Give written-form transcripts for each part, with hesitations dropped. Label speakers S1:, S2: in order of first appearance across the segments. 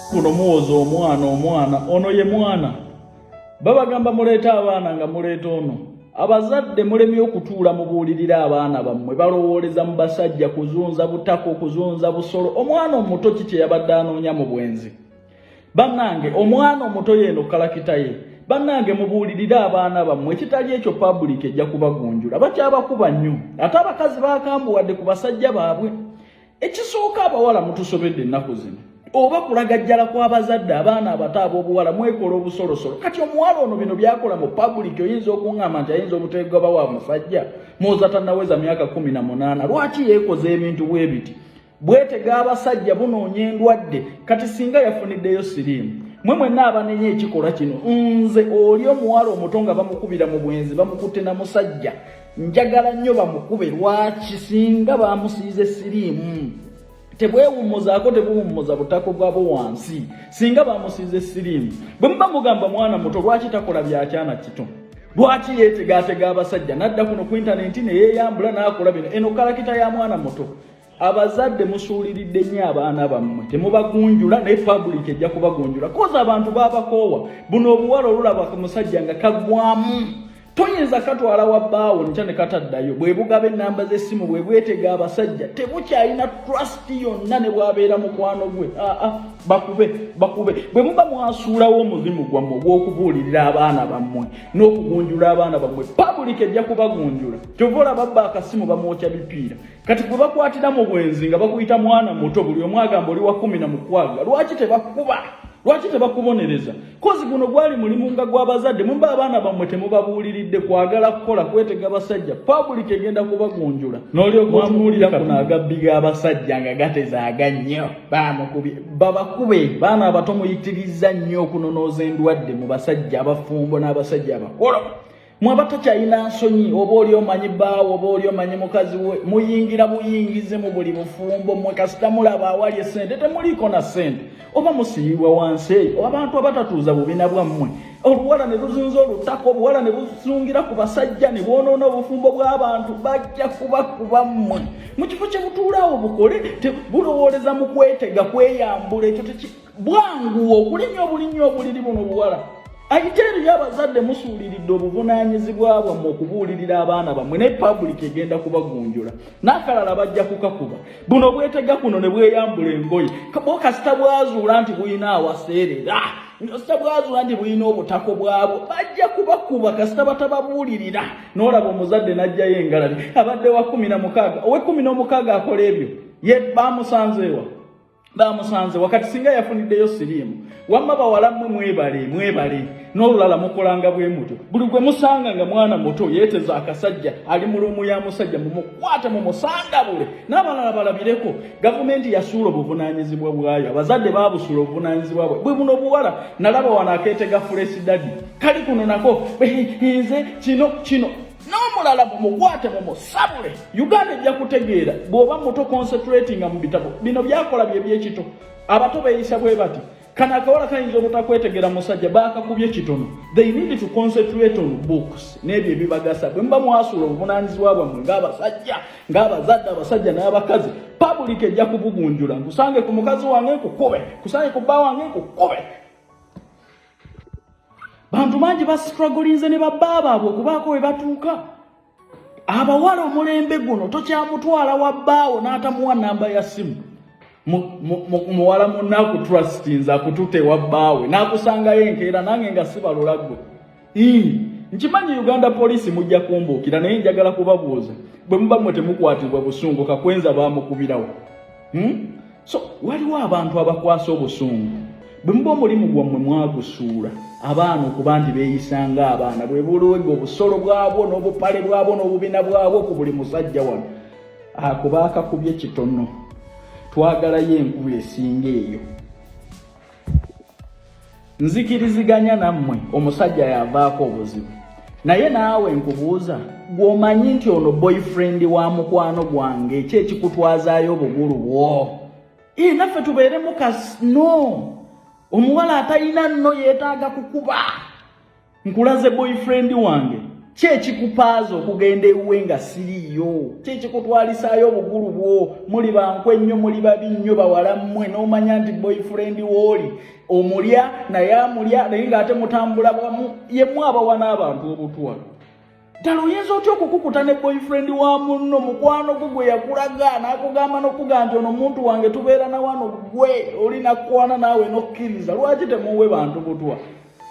S1: Kuno muwoza omwana, omwana ono ye mwana. Babagamba muleete abaana nga muleeta ono. Abazadde mulemye okutuula mubuulirira abaana bammwe, balowooleza mu basajja, kuzunza butako, kuzunza busolo. Omwana omuto ki kye yabadde anoonya mu bwenzi? Bannange, omwana omuto yeeno kalakita ye. Bannange, mubuulirire abaana bammwe, ekitali ekyo public ejja kubagunjula. Bakyabakuba nnyo, ate abakazi bakambuwadde ku basajja baabwe. Ekisooka, abawala mutusobedde ennaku zino, oba kulagajjala kw'abazadde. Abaana abato ab'obuwala mwekola obusolosolo. Kati omuwala ono bino byakola mu public, oyinza okuŋŋamba nti ayinza obuteegaba wa musajja mwoza tannaweza myaka 18? Lwaki yeekoza ebintu bwe biti? Bwetega abasajja, bunoonya endwadde. Kati singa yafuniddeyo siriimu? Mwe mwenna abanenya ekikolwa kino, nze oli omuwala omuto nga bamukubira mu bwenzi, bamukutte na musajja, njagala nnyo bamukube. Lwaki singa bamusiize siriimu? Tebwewummuzaako, tebuwummuza butako bwabo wansi. Singa bamusiize siriimu? Bwe muba mugamba mwana muto, lwaki takola byakyana kito? Lwaki yeetegaatega abasajja, nadda kuno ku intaneti ne yeeyambula n'akola bino? Eno kalakita ya mwana muto. Abazadde musuuliridde nnyo abaana bammwe, temubagunjula, naye public ejja kubagunjula, 'cause abantu babakoowa. Buno obuwala olulaba ku musajja nga kagwamu, toyinza katwala wa bbaawo nkya ne kataddayo. Bwe bugaba ennamba z'essimu, bwe bwetega abasajja, tebukyalina trust yonna ne bwabeera mukwano gwe. Aa, bakube, bakube. Bwe muba mwasuulawo omuzimu gwammwe ogw'okubuulirira abaana bammwe n'okugunjula abaana bammwe, public ejja kubagunjula. Kyova olaba bba akasimu bamwokya bipiira. Kati gwe bakwatira mu bwenzi nga bakuyita mwana muto, buli omu agamba oli wa 16. Lwaki tebakuba? Lwaki tebakubonereza? 'Cause guno gwali mulimu nga gw'abazadde. Mumba abaana bammwe temubabuuliridde kwagala kukola kwetega basajja, public egenda kubagunjula. N'olyoka otunuulira kuno agabbi g'abasajja nga gateze agannyo, bamukubye, babakube. Baana abato muyitiriza nnyo okunonooza endwadde mu basajja abafumbo n'abasajja abakolo. Mwaba takyalina nsonyi, oba oli omanyi bbaawo, oba oli omanyi mukazi we, muyingira buyingize mu buli bufumbo. Mwe kasita mulaba awali esente, temuliiko na ssente, oba musiyibwa wansi eyo. Abantu abatatuuza bubina bwammwe, oluwala ne luzunza olutaka, obuwala ne buzungira ku basajja ne bwonoona obufumbo bw'abantu, bajja kubakuba mmwe. Mu kifo kye butuulaawo bukole, bulowooleza mu kwetega, kweyambula. Ekyo bwanguwa okulinnya obulinnya obuliri buno buwala. Ayite eriyo abazadde musuuliridde obuvunaanyizibwa bwammwe okubuulirira abaana bammwe, naye public egenda kubagunjula. N'akalala bajja kukakuba. Buno bwetega kuno ne bweyambula engoye, bo kasita bwazuula nti bulina awaseerera, kasita bwazuula nti bulina obutako bwabwo, bajja kubakuba kasita batababuulirira. N'olaba omuzadde n'ajjayo engalabi, abadde wa 16. Ow'e16 akola ebyo ye bamusanzeewa? Bamusanze wakati. Singa yafuniddeyo siriimu? Wamma bawala mmwe mwebale, mwebale. N'olulala mukolanga bwe mutyo, buli gwe musanga nga mwana muto yeeteza akasajja, ali mu room ya musajja, mumukwate, mumusandabule, n'abalala balabireko. Gavumenti yasuula obuvunaanyizibwa bwayo, abazadde baabusuula obuvunaanyizibwa bwe. Bwe buno buwala nalaba wano akeetega fresh daddy, kali kuno nako nze kino kino. N'omulala mumukwate, mumusabule. Uganda ejja kutegeera. Bw'oba muto, concentratinga mu bitabo. Bino byakola bye byekito. Abato beeyisa bwe bati. Kano akawala kayinza obutakwetegera musajja, baakakubye kitono. They need to concentrate on books n'ebyo ebibagasa. Bwe muba mwasuula obuvunaanyizibwa bwammwe ng'abasajja, ng'abazadde, abasajja n'abakazi, public ejja kubugunjula. Nkusange ku mukazi wange nkukube, nkusange ku bba wange nkukube. Bantu bangi bastrugglinze ne babba baabwe okubaako we batuuka. Abawala omulembe guno tokyamutwala wa bbaawo n'atamuwa namba ya ssimu. Muwala munna akutrustinze, akututa ewa bbaawe n'akusangayo enkeera. Nange nga sibalula ggwe, nkimanyi Uganda Poliisi mujja kumbuukira, naye njagala kubabuuza, bwe muba mmwe temukwatibwa busungu? Kakwenza baamukubirawo, So waliwo abantu abakwasa obusungu. Bwe muba omulimu gwammwe mwagusuula, abaana okuba nti beeyisanga abaana, bwe buluwega obusolo bwabwo n'obupale bwabwo n'obubina bwabwo ku buli musajja wano, ako baakakubye kitono. Twagalayo enkuba esinga eyo. Nzikiriziganya nammwe, omusajja yavaako obuzibu, naye naawe nkubuuza, gw'omanyi nti ono boyfriend wa mukwano gwange, eki ekikutwazaayo obugulu bwo? Ee, naffe tubeeremu kas no. Omuwala atalina nno yeetaaga kukuba. Nkulaze boyfriend wange. Ki ekikupaaza okugenda ewuwe nga siriiyo? Ki ekikutwalisaayo obugulu bwo? Muli bankwe nnyo, muli babi nnyo bawala mmwe. N'omanya nti boyfriend wooli omulya naye amulya, naye ng'ate mutambula bwamu. Yemmwe abawa n'abantu obutwa. Ddala oyinza otya okukukuta ne boyfriend wa munno, mukwano gwo gwe yakulaga n'akugamba n'okugamba nti ono muntu wange, tubeera na wano, gwe oli nakwana naawe n'okkiriza? Lwaki temuwe bantu butwa?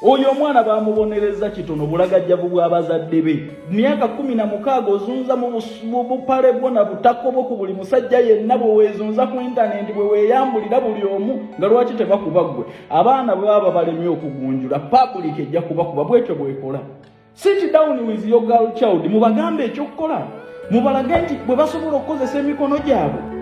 S1: Oyo omwana bamubonereza kitono, bulagajjavu bw'abazadde be. Myaka 16 ozunza mu bupale bwo na butako bwo ku buli musajja yenna, bwe weezunza ku intaneti, bwe weeyambulira buli omu, nga lwaki tebakuba ggwe? Abaana bwe baba balemye okugunjula, public ejja kubakuba. Bwetyo bwekola. Sit down with your girl child, mubagambe ekyokukola, mubalage nti bwe basobola okukozesa emikono gyabwe.